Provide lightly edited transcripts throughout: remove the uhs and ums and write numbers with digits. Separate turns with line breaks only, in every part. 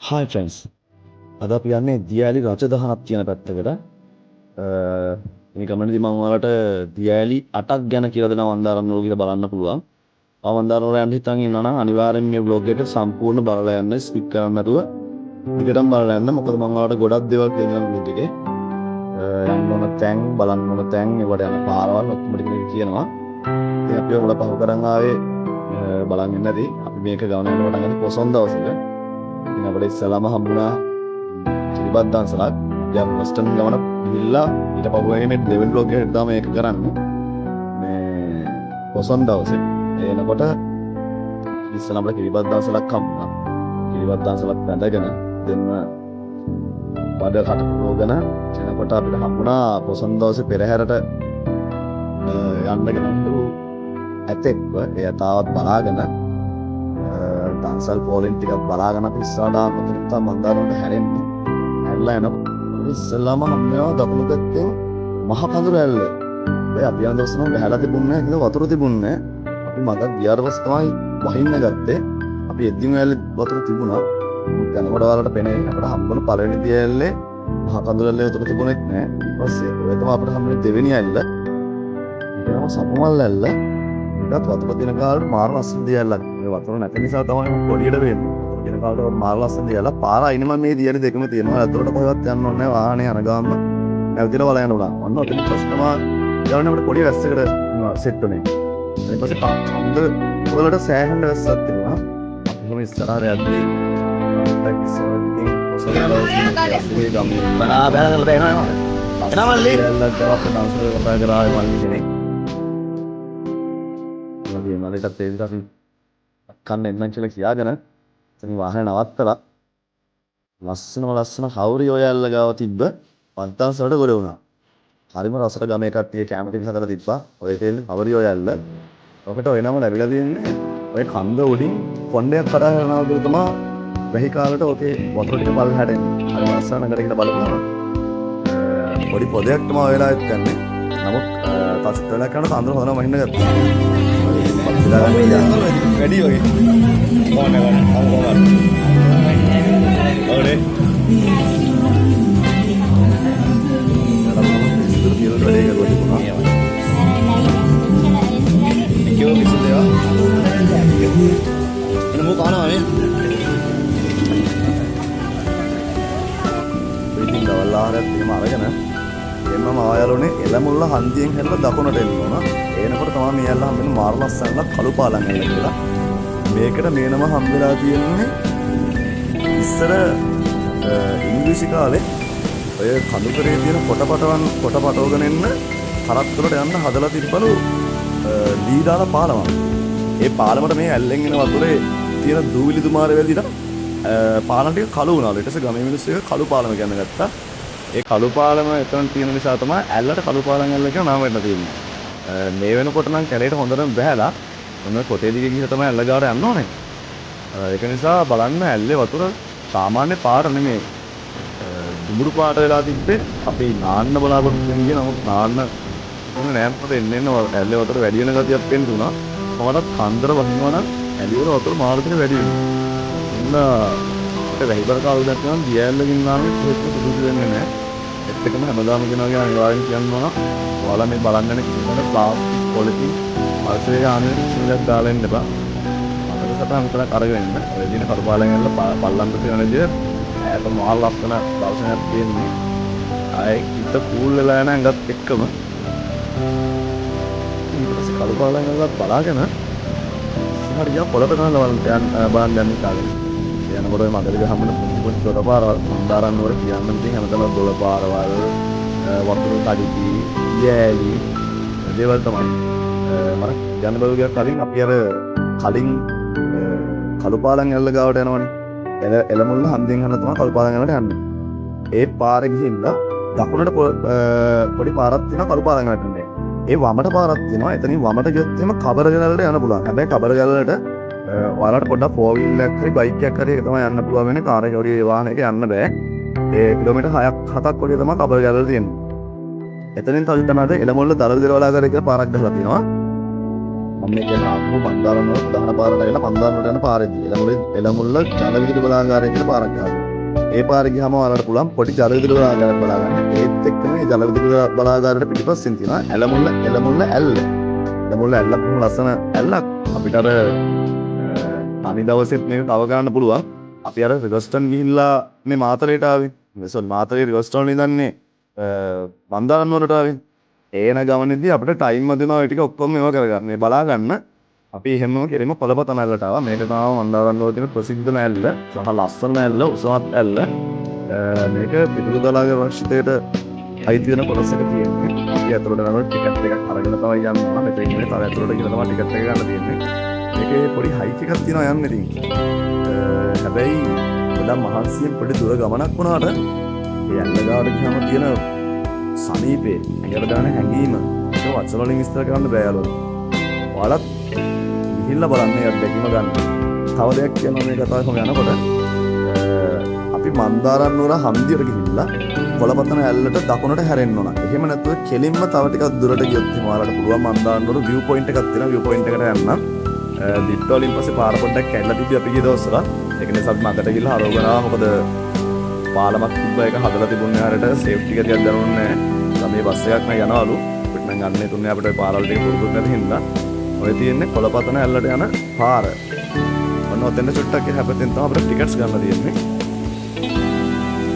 Hi friends. අද අපි යන්නේ දියඇලි රජදහනක් තියෙන පැත්තකට. මේ ගමනේදී මම ඔයාලට දියඇලි 8ක් ගැන කියලා දෙනවා මන්දාරම් නුවර කියලා බලන්න පුළුවන්. ඔයා මන්දාරම් නුවර යන්න හිතන් ඉන්නවා නම් අනිවාර්යෙන් මේ ව්ලොග් එක සම්පූර්ණ බලලා යන්න, ස්කිප් කරන්න නැතුව දිගටම බලලා යන්න. මොකද මම ඔයාලට ගොඩක් දේවල් කියලා දෙනවා ව්ලොග් එකේ. යන්න ඕන තැන්, බලන්න ඕන තැන්, ඒවට යන පාරවල් ඔක්කොම ටික කියනවා. ඉතින් අපි ඔයාලා පහු කරන් ආවේ බලන් ඉන්න ඇති. අපි මේක ගමන යන්න පටන් ගත්තේ පොසොන් දවසක. ඉතින් අපිට ඉස්සෙල්ලාම හම්බුණා කිරිබත් දන්සලක්. අපි අර වෙස්ටර්න් ගමන ගිහිල්ලා ඊට පහුවෙනි මේ දෙවෙනි ව්ලොග් එකට තමයි මේක කරන්නේ. මේ පොසොන් දවසේ එනකොට ඉස්සෙල්ලාම අපිට කිරිබත් දන්සලක් හම්බුණා. කිරිබත් දන්සලක් වැඳගෙන දෙන්න බඩ කට පුරවගෙන එනකොට අපිට හම්බුණා පොසොන් දවසේ පෙරහැරට යන්න ගෙන ඇතෙක්ව. ඒ ඇතාවත් බලාගෙන දන්සල් පෝලින් ටිකක් බලාගෙන අපි ඉස්සරහට ආවොත් තමයි මන්දාරමට හැරෙන්නේ. හැරිලා එනකොට ඉස්සෙල්ලාම හම්බ වෙනවා දකුණු පැත්තෙන් මහ කඳුර ඇල්ල. ඒ අපි යන දවස් නම් වැහැලා තිබුණේ නැහැ, වතුර තිබුණේ නැහැ. අපි මගක් ගියාට පස්සේ තමයි වහින්න ගත්තේ. අපි එද්දිම ඇල්ලේ වතුර තිබුණා. යනකොට ඔයාලට පෙනේ අපිට හම්බුන පළවෙනි දිය ඇල්ලේ මහ කඳුර ඇල්ලේ වතුර තිබුණෙත් නැහැ. ඊට පස්සේ ඔය තමයි අපිට හම්බුනේ දෙවෙනි ඇල්ල. ඒක තමයි සපුමල් ඇල්ල. ඒකත් වතුර තියෙන කාලේට මාර ලස්සන දිය ඇල්ලක්. මේ වතුර නැති නිසා තමයි පොඩියට වෙන්නේ. වතුර තියෙන කාලේට මාර ලස්සන දිය ඇල්ලක්. පාර අයිනම මේ දියලි දෙකම තියෙනවා. ඇතුළට කොහෙවත් යන්න ඕනේ නැහැ. වාහනේ යන ගාම නැවතිලා බලන්න උනා. ඔන්න ඔතන පස්සේ තමයි යන්නේ අපිට පොඩි වැස්සකට සෙට් වුණේ. ඊට පස්සේ කන්ද වලට සෑහෙන වැස්සක් තිබුණා. අපි කොහොම ඉස්සරහට යද්දී ඉස්සරහට ඉතින් පොසොන් දවසේ ගමේ
බලා බලා කරලා එනවා එනවා මල්ලි.
ඇල්ලක් ගාව අපේ දන්සල කතා කරා ආවේ මල්ලි කෙනෙක්. මගේ මල්ලිටත් ඒ විදිහට අපි කන්න එන්නම් කියලා කියාගෙන ඉතින් වාහනේ නවත්තලා ලස්සනම ලස්සන කවුරි ඔය ඇල්ල ගාව තිබ්බ පන්තන්ස වලට ගොඩ වුණා. හරිම රසට ගමේ කට්ටිය කැම ටික හදලා තිබ්බා. ඔය තියෙන්නේ කවුරි ඔය ඇල්ල. ඔකට ඔය නම ලැබිලා තියෙන්නේ ඔය කන්ද උඩින් කොණ්ඩයක් කඩා යනවා වගේ තමයි වැහි කාලේට ඔකේ වතුර ටික පල්ලෙහාට එන්නේ. හරි ලස්සන නගරයකට කියලා බලපුවම පොඩි පොදයක් තමයි ඔය වෙලාවෙත් යන්නේ. නමුත් තව චුට්ට වෙලාවක් යනකොට කන්දර හොඳටම වහින්න ගත්තා. පත් වෙලා ගන්න ගියා.
වැඩි වගේ කොහොමද කොහොමද ඔව්නේ.
පිරිසිදුට තියෙන වැඩේ කරලා තිබුණා.
කියෝ පිස්සු දේවා එන මූ කනවා නේ.
ඉතින් දවල් ආහාරයත් එහෙම අරගෙන එම්මම ආයලුනේ එළමුල්ල හන්දියෙන් හැරලා දකුණට එන්න ඕන. එනකොට තමයි මේ ඇල්ල හම්බෙන්නේ මාර ලස්සනක් කළු පාලම් ඇල්ල කියලා. මේකට මේ නම හම්බෙලා තියෙන්නේ ඉස්සර ඉංග්‍රීසි කාලේ ඔය කඳුකරේ තියෙන කොටපටවන් කොට පටවගෙන එන්න කරත් වලට යන්න හදලා තිබ්බලු ලී දාලා පාලමක්. ඒ පාලමට මේ ඇල්ලෙන් එන වතුරේ තියෙන දූවිලි දුමාර වැදිලා පාලම ටික කළු වුණාලු. ඊට පස්සේ ගමේ මිනිස්සු ඒක කළු පාලම කියන්න ගත්තා. ඒ කළු පාලම එතන තියෙන නිසා තමයි ඇල්ලට කළු පාලම් ඇල්ල කියලා නම වෙන්න තියෙන්නේ. මේ වෙනකොට නම් කැලේට හොඳටම බහැලා ඔන්න කොටේ දිගේ ගිහින් තමයි ඇල්ල ගාවට යන්න ඕනේ. ඒක නිසා බලන්න ඇල්ලේ වතුර සාමාන්‍ය පාට නෙමෙයි. දුඹුරු පාට වෙලා තිබ්බේ. අපි නාන්න බලාපොරොත්තු වෙන ගියේ. නමුත් නාන්න ඕනේ නෑ. මොකද එන්න එන්න ඇල්ලේ වතුර වැඩි වෙන ගතියක් පේන්න තුනා. කොහොමදත් කන්දර වහිනවා නම් ඇලි වල වතුර මාරු දින වැඩි වෙනවා. එන්න අපිට වැහිබර කාලේ දැක්කම දිය ඇල්ලකින් නාන්නේ කොහෙත්ම සුදුසු වෙන්නේ නෑ. ඒත් එක්කම හැමදාම කියනවා වගේ අනිවාර්යෙන් කියන්න ඕන. ඔයාලා මේ බලන් යන කිසිම ප්ලාස්ටික් පොලිතින් පරිසරයේ හානි වෙන කිසිම දෙයක් දාලා එන්න එපා. මතක සටහන් විතරක් අරගෙන එන්න. ඔය දින කරුපාලෙන් ඇවිල්ලා පල්ලම් දෙක යන විදිය ඈත මහා ලස්සන දර්ශනයක් තියෙන්නේ. ආයේ හිත කූල් වෙලා යන ඇඟත් එක්කම ඊට පස්සේ කළුපාලම් ඇල්ලත් බලාගෙන ඉස්සරහට ගියා පොළට ගහලා බලන්න යන්න බලන්න යන්න කාලේ. යනකොට ඔය මගදිග හම්බෙන පුංචි පුංචි දොර පාරවල් මන්දාරම් නුවර කියන්න ඉතින් හැමතැනම දොර පාරවල් වතුර තඩිති යෑලි දේවල් තමයි. මම කියන්න බැලුව ගියා කලින් අපි අර කලින් කළුපාලම් ඇල්ල ගාවට යනවනේ. එළමුල්ල හන්දියෙන් යන තමයි කළුපාලම් ඇල්ලට යන්නේ. ඒ පාරේ ගිහිල්ලා දකුණට පොඩි පාරක් තියෙනවා කළුපාලම් ඇල්ලට යන්නේ. ඒ වමට පාරක් තියෙනවා. එතනින් වමට ගියොත් එහෙම කබරගලට යන්න පුළුවන්. හැබැයි කබරගලට ඔයාලට පොඩ්ඩක් ෆෝර් වීල් එකක් හරි බයික් එකක් හරි එක තමයි යන්න පුළුවන් වෙන්නේ. කාර් එක වගේ වාහනයක යන්න බෑ. ඒ කිලෝමීටර් 6ක් 7ක් වගේ තමයි කබරගලට තියෙන්නේ. එතනින් තව තමයි එළමුල්ල දලවිදර වලාගර කියලා පාරක් ගහලා තියෙනවා. මම මේ කියන්නේ ආපහු මන්දාරම් නුවර ප්‍රධාන පාරට ඇවිල්ලා මන්දාරම් නුවරට යන පාරේදී එළමුල්ල ජල විදුලි බලාගාරය කියලා පාරක් ගහනවා. ඒ පාරේ ගියාම ඔයාලට පුළුවන් පොඩි ජල විදුලි බලාගාරයක් බලා ගන්න. ඒත් එක්කම මේ ජල විදුලි බලාගාරයට පිටිපස්සෙන් තියෙනවා එළමුල්ල එළමුල්ල ඇල්ල. එළමුල්ල ඇල්ලක් බොහොම ලස්සන ඇල්ලක්. අපිට අර තනි දවසෙත් මේක කව කරන්න පුළුවන්. අපි අර රිවර්ස්ටන් ගිහිල්ලා මේ මාතරේට ආවේ. සෝරි, මාතරේ රිවර්ස්ටන් ඉඳන්නේ මන්දාරම් නුවරට ආවේ. ඒන ගමනේදී අපිට ටයිම් මදිනවා ඔය ටික ඔක්කොම මේවා කරගන්න. මේ බලා ගන්න. අපි එහෙමම කෙලින්ම කොළපතන ඇල්ලට ආවා. මේක තමයි මන්දාරම් නුවර තියෙන ප්‍රසිද්ධම ඇල්ල. සහ ලස්සන ඇල්ල, උසමත් ඇල්ල. මේක පිටුරු දලාග රක්ෂිතයට අයිති වෙන කොටසක තියෙන්නේ. අපි ඇතුළට යනකොට ටිකට් එකක් අරගෙන තමයි යන්න ඕන. මෙතන ඉන්නේ තව ඇතුළට ගිහලා තමයි ටිකට් එක ගන්න තියෙන්නේ. මේකේ පොඩි හයික් එකක් තියෙනවා යන්න ඉතින්. හැබැයි ගොඩක් මහන්සියෙන් පොඩි දුර ගමනක් වුණාට ඒ ඇල්ල ගාවට ගියාම තියෙන සමීපේ ඇඟට දාන හැඟීම ඒක වචන වලින් විස්තර කරන්න බෑ යාළුවෝ. ඔයාලත් ගිහිල්ලා බලන්න ඒ අත්දැකීම ගන්න. තව දෙයක් කියනවා මේ කතාව කොහොම යනකොට අපි මන්දාරම් නුවර හන්දියට ගිහිල්ලා කොළපතන ඇල්ලට දකුණට හැරෙන්න ඕන. එහෙම නැතුව කෙලින්ම තව ටිකක් දුරට ගියොත් එහෙම ඔයාලට පුළුවන් මන්දාරම් නුවර විව් පොයින්ට් එකක් තියෙනවා. විව් පොයින්ට් එකට යන්න. දිට්ට වලින් පස්සේ පාර පොඩ්ඩක් කැඩලා තිබ්බේ අපි ගිය දවස්වල. ඒක නිසා අපි මගට ගිහිල්ලා හරවගෙන ආවා. මොකද පාලමක් තිබ්බ එක හදලා තිබුණේ හරියට සේෆ්ටි එක ටිකක් දැනුන්නේ නැහැ. මේ බස් එකක් නම් යනවලු. අපිට නම් යන්නේ තුන්නේ අපිට ඔය පාරවල් ටික පුරුදුත් නැති හින්දා. ඔය තියෙන්නේ කොළපතන ඇල්ලට යන පාර. ඔන්න ඔතෙන්ට චුට්ටක් එහා පැත්තෙන් තමයි අපිට ටිකට්ස් ගන්න තියෙන්නේ.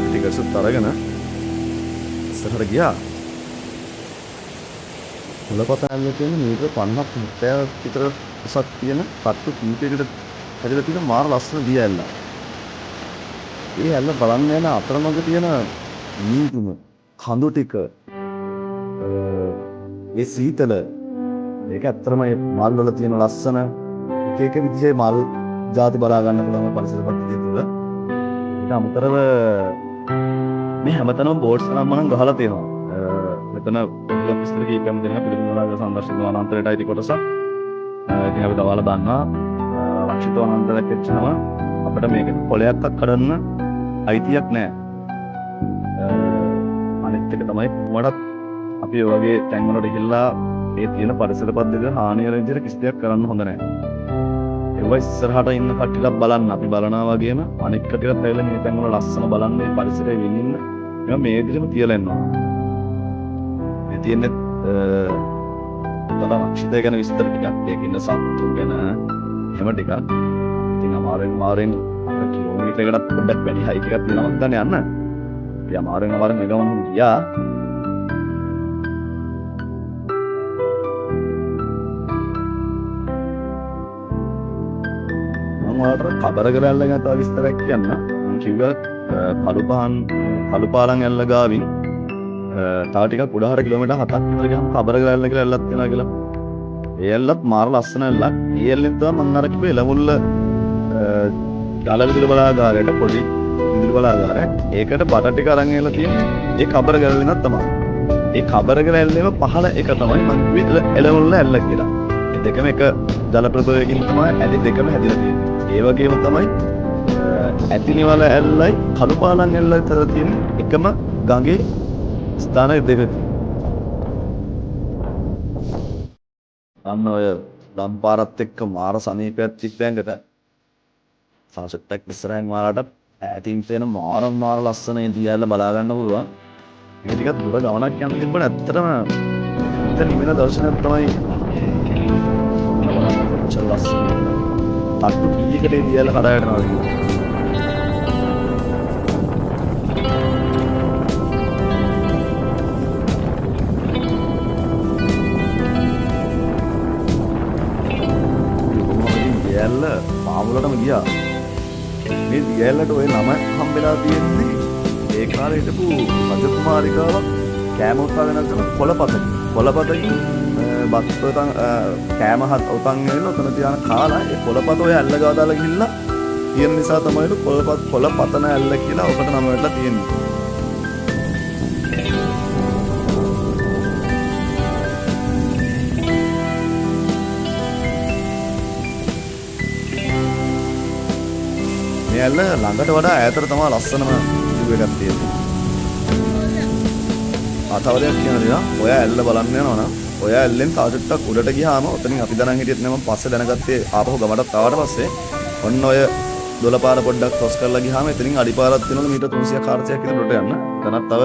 ටිකට්ස් උත් අරගෙන ඉස්සරහට ගියා. කොළපතන ඇල්ල තියෙන මීටර 50ක් 70ක් විතර උසක් තියෙන තට්ටු කීපයකට හැදලා තියෙන මාර ලස්සන දිය ඇල්ලක්. ඒ ඇල්ල බලන්න යන අතරමඟ තියෙන මීදුම කඳු ටික, ඒ සීතල, ඒක ඇත්තටම මේ මල් වල තියෙන ලස්සන එක එක විදිහේ මල් ජාති බලා ගන්න පුළුවන් පරිසර පද්ධතිය තුළ. ඊට අමතරව මේ හැමතැනම බෝඩ්ස් නම් මනම් ගහලා තියෙනවා. මෙතන පොඩි විස්තර කීපයක්ම දෙනවා පිළිතුරු වල සංදර්ශන වනාන්තරයට අයිති කොටසක්. ඉතින් අපි දවාලා දන්නවා රක්ෂිත වනාන්තරයක් වෙච්චාම අපිට මේක කොළයක්වත් කඩන්න අයිතියක් නෑ. අනිත් එක තමයි කොහොමඩත් අපි ඔය වගේ තැන් වලට ගිහිල්ලා ඒ තියෙන පරිසර පද්ධතිය හානි වෙන විදිහට කිසි දෙයක් කරන්න හොඳ නෑ. ඒවා ඉස්සරහට ඉන්න කට්ටියටත් බලන්න අපි බලනවා වගේම අනිත් කට්ටියටත් ඇවිල්ලා මේ තැන් වල ලස්සන බලන්න මේ පරිසරය විඳින්න මේවා මේ විදිහටම තියලා එනවා. මේ තියෙන්නේ තව රක්ෂිතය ගැන විස්තර ටිකක්. ඒක ඉන්න සත්තු ගැන එහෙම ටිකක්. ඉතින් අමාරුවෙන් අමාරුවෙන් අපේ කිලෝමීටරයකටත් පොඩ්ඩක් වැඩි හයික් එකක් තියෙනවා මං හිතන්නේ යන්න. අපි අමාරුවෙන් අමාරුවෙන් මේ ගමන ගියා. මං ඔයාලට කබරගල ඇල්ල ගැන තව විස්තරයක් කියන්න. මං කිව්වා කළුපාලන් ඇල්ල ගාවින් තව ටිකක් උඩහට කිලෝමීටර් 7ක් විතර ගියාම කබරගල ඇල්ල කියලා ඇල්ලක් තියෙනවා කියලා. ඒ ඇල්ලත් මාර ලස්සන ඇල්ලක්. ඒ ඇල්ලෙන් තමයි මං අර කිව්වේ එළමුල්ල ජල විදුලි බලාගාරයට පොඩි විදුලි බලාගාරයක්. ඒකට බට ටික අරන් ඇවිල්ලා තියෙන්නේ ඒ කබරගල ඇල්ලෙන් තමයි. ඒ කබරගල ඇල්ලේම පහළ එක තමයි මං කිව්වේ එළමුල්ල ඇල්ල කියලා. ඒ දෙකම එක ජල ප්‍රභවයකින් තමයි ඇලි දෙකම හැදිලා තියෙන්නේ. ඒ වගේම තමයි ඇතිනිවල ඇල්ලයි කළුපාලන් ඇල්ලයි අතර තියෙන එකම ගඟේ ස්ථාන දෙක. අන්න ඔය ලම්පාරත් එක්ක මාර සමීපයක් තිබ්බ ඇඟට සාසෙට්ටක් ඉස්සරහින් ඔයාලට ඈතින් පේන මාර මාර ලස්සන ඒ දිය ඇල්ල බලා ගන්න පුළුවන්. මේක ටිකක් දුර ගමනක් යන්න තිබ්බට ඇත්තටම හිත නිවෙන දර්ශනයක් තමයි බලන්න කොච්චර ලස්සනද. තට්ටු කීයකට ඒ දිය ඇල්ල කඩා වැටෙනවද කියලා. දියැල්ල පාමුලටම ගියා. මේ දියැල්ලට ඔය නම හම්බෙලා තියෙන්නේ ඒ කාලේ හිටපු රජ කුමාරිකාවක් කෑම උතා වෙනස් කරන කොළපතකින්. කොළපතකින් බත් උතන් කෑම හත් උතන් ඇවිල්ලා උතන තියාන කාලා ඒ කොළපත ඔය ඇල්ල ගාව දාලා ගිහිල්ලා තියෙන නිසා තමයිලු කොළපතන ඇල්ල කියලා ඔකට නම වැටලා තියෙන්නේ. මේ ඇල්ල ළඟට වඩා ඈතට තමයි ලස්සනම view එකක් තියෙන්නේ. ආ, තව දෙයක් කියන්න තියෙනවා. ඔයා ඇල්ල බලන්න යනවා නම් ඔයා ඇල්ලෙන් තව චුට්ටක් උඩට ගියාම ඔතනින් අපි දැනන් හිටියෙත් නෑ, මම පස්සේ දැනගත්තේ ආපහු ගමටත් ආවට පස්සේ. ඔන්න ඔය දොළපාර පොඩ්ඩක් ක්‍රොස් කරලා ගියාම එතනින් අඩිපාරක් තියෙනවලු මීටර 300ක් 400ක් විතර උඩට යන්න. එතනත් තව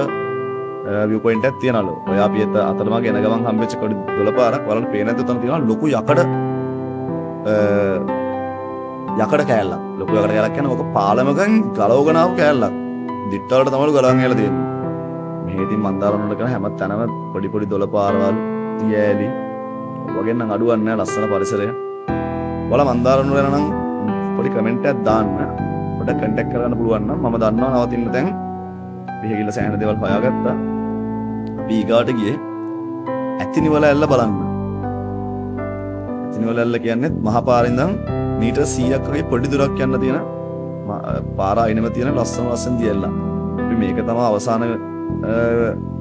විව් පොයින්ට් එකක් තියනවලු. ඔය අපි එත අතරමඟ එන ගමන් හම්බෙච්ච පොඩි දොළපාරක් බලන්න පේන නැද්ද? උතන තියෙනවා ලොකු යකඩ යකඩ කෑල්ලක්. ලොකු යකඩ කෑල්ලක් කියන්නේ ඔක පාලමකින් ගලවගෙන ආපු කෑල්ලක්. දිට්ටවලට තමලු ගලවන් ඇවිල්ලා තියෙන්නේ. මෙහෙ ඉතින් මන්දාරම් වල කරන හැම තැනම පොඩි පොඩි දොළ පාරවල්, තියෑලි වගේ නම් අඩුවක් නෑ ලස්සන පරිසරය. ඔයාලා මන්දාරම් වල යනවා නම් පොඩි කමෙන්ට් එකක් දාන්න. පොඩ්ඩක් කන්ටැක්ට් කරගන්න පුළුවන් නම් මම දන්නවා නවතින්න තැන්. අපි ගිහලා සෑහෙන දේවල් හොයාගත්තා. අපි ඊගාට ගියේ ඇතිනිවල ඇල්ල බලන්න. ඇතිනිවල ඇල්ල කියන්නේ මහපාරේ ඉඳන් මීටර් 100ක් වගේ පොඩි දුරක් යන්න තියෙන පාර අයිනම තියෙන ලස්සන ලස්සන දියැල්ල. අපි මේක තමයි අවසාන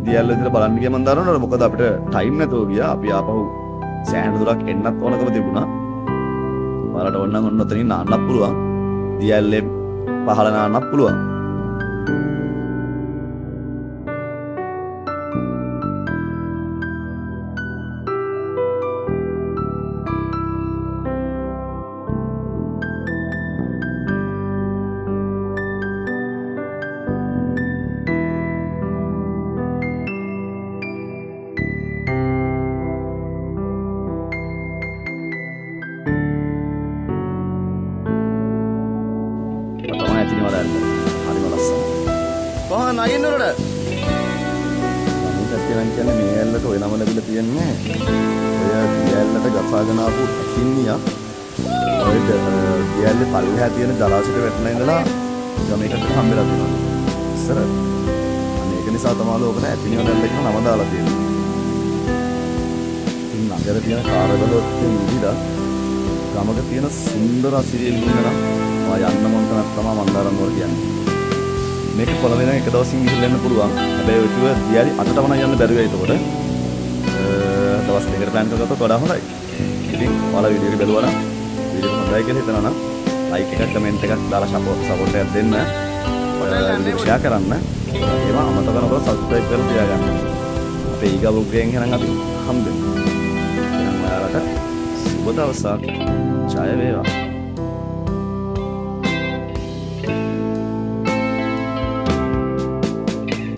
දියැල්ල විදිහට බලන්න ගිය මන් දන්නවනේ. මොකද අපිට ටයිම් නැතුව ගියා. අපි ආපහු සෑහෙන දුරක් එන්නත් ඕනකම තිබුණා. ඔයාලට ඕන නම් ඔන්න ඔතනින් නාන්නත් පුළුවන්. දියැල්ලේ පහළ නාන්නත් පුළුවන්. තමයි ඇතිනිවල ඇල්ල. හරිම ලස්සනයි.
කොහොමද නගින්න උඩට?
අනිත් පැත්තේ නම් කියන්නේ මේ ඇල්ලට ඔය නම ලැබිලා තියෙන්නේ ඔය දියැල්ලට ගසාගෙන ආපු ඇතින්නියක් ඔය දියැල්ලේ පල්ලෙහා තියෙන ජලාශයට වැටෙන ඉඳලා ගමේකට හම්බෙලා තියෙනවා. ඉස්සර. අන්න ඒක නිසා තමයි ඔකට ඇතිනිවල ඇල්ල කියලා නම දාලා තියෙන්නේ. ඉතින් නගර තියෙන කාර්යාලවල ඉඳිලා ගමක තියෙන සුන්දර අසිරිය විඳින්න නම් ඔයා යන්න මොන තැනක් තමයි මන්දාරම් නුවර කියන්නේ. මේක කොළඹ ඉඳන් එක දවසින් ගිහිල්ලා එන්න පුළුවන්. හැබැයි ඔය කිව්ව දියලි අටටම නම් යන්න බැරි වෙයි එතකොට. දවස් දෙකකට ප්ලෑන් කරගත්තොත් වඩා හොඳයි. ඉතින් ඔයාලා වීඩියෝ එක බැලුවා නම් වීඩියෝ එක හොඳයි කියලා හිතනවා නම් ලයික් එකක් කමෙන්ට් එකක් දාලා සපෝට් එකක් දෙන්න. වීඩියෝ ෂෙයා කරන්න. ඒවා අමතක නොකර සබ්ස්ක්‍රයිබ් කරලා තියාගන්න. අපේ ඊගා ව්ලොග් එකෙන් එහෙනම් අපි හම්බෙමු. එහෙනම් ඔයාලට සුබ දවසක්. ජය වේවා.